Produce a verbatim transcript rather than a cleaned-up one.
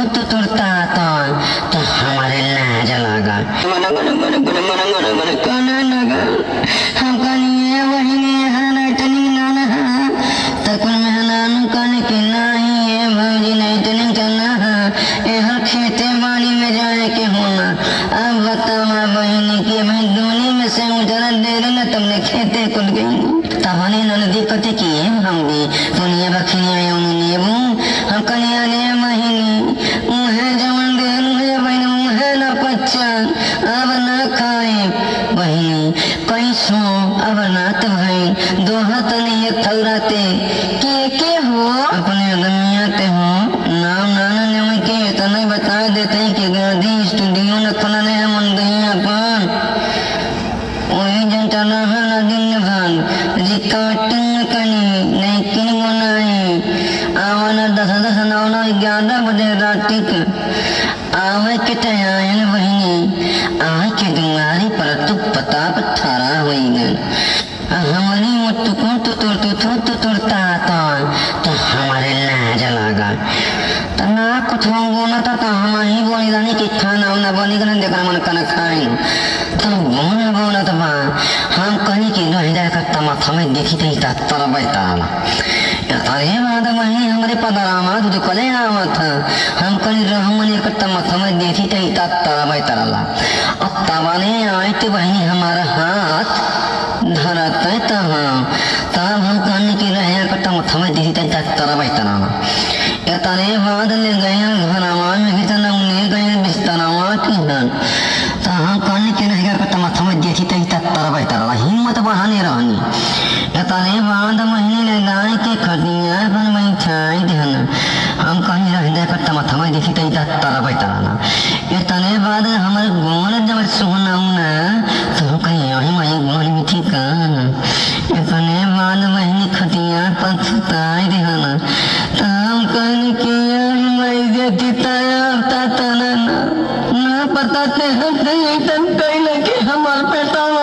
तो तुरता तो, तो हमरे लाज लागल। मन, मन, मन, काने लागल। हम कहनी, "ए बहिनी, यहाँ नहीं तनिक नाना है।" तो कुल मेहरानू कहने कि, "नहीं, ए भौजी, नहीं तनिक नाना है। यहाँ खेते बाड़ी में जाए के होना।" अब बतावा बहिनी कि मैं दूनी में से उजरत देरी न तुमने खेते कुल गई। तबने ननदी कहते कि, "ए भौजी, पुनिया बखिनिया आयो ने नेबू।" हम कहनी, "अरे बहिनी, उहे जवन देहलू है बहिनी, उहे ना पच्चन, अब ना खाए बहिनी।" कैसो अब नात भई, दोहा तनी ये थौराते, "के, के हो?" "अपने अदमिया ते हो, नाम नाना लेवे के, इतना ही बता देते कि गांधी स्टूडियो न खोलने हैं मुंदई अपन।" वही जन चला है ना दिन भर, recording कनी, नैकिन बनाई, आवाना दस दस नौ नौ ग्यारह बजे रात के। आवे के त आयल बहिनी, आवे के दुआरी पर तू पता पर ठाड़ा होई गए। आ हमरी मुँह तुकुर तुतुर तुतुर तुतुर ताता, तो हमरे लाज लागा। तो ना कुछ हम बोला था, तो हम ही बोली रानी कि खाना उना बनी के ना, देखा मन कना खाई। तो बोला बोला तो बा, हम कहीं कि रह जाए का तमाथा में देखी तही ता तरबे ताला। अरे बात वही हमरे पदरामा तो कले आवत है। हम कहीं रहमन एक तमाथा में देखी तही ता तरबे ताला। अब तबाने आए तो वही हमारा हाथ धरत है, तब हम, तब हम कहने की रह जाए का तमाथा में देखी तही ता तरबे ताला। एतने बाद ले गए घरवा में, भीतर उन्हें गए बिस्तरवा की हन। तो हम कहने के नहीं गए, तो मथवा देखी तही तत्तर बैठल रहा, हिम्मत बढ़ाने रहनी। एतने बाद महीने ले गाय के खटिया पर बैठाई देहन। हम कहने रह दे, तो मथवा देखी तही तत्तर बैठल रहा। एतने बाद हमर गोड़ जब सुहनौना, तो हम कहीं यही माई गोड़ में ठिकाना। एतने बाद बहिनी खटिया पर सुताई देहन। त हम कहनी कि यार माई जे चिताया ता तना ना, ना पता ते हम ते एकदम कइला कि हमार बेटा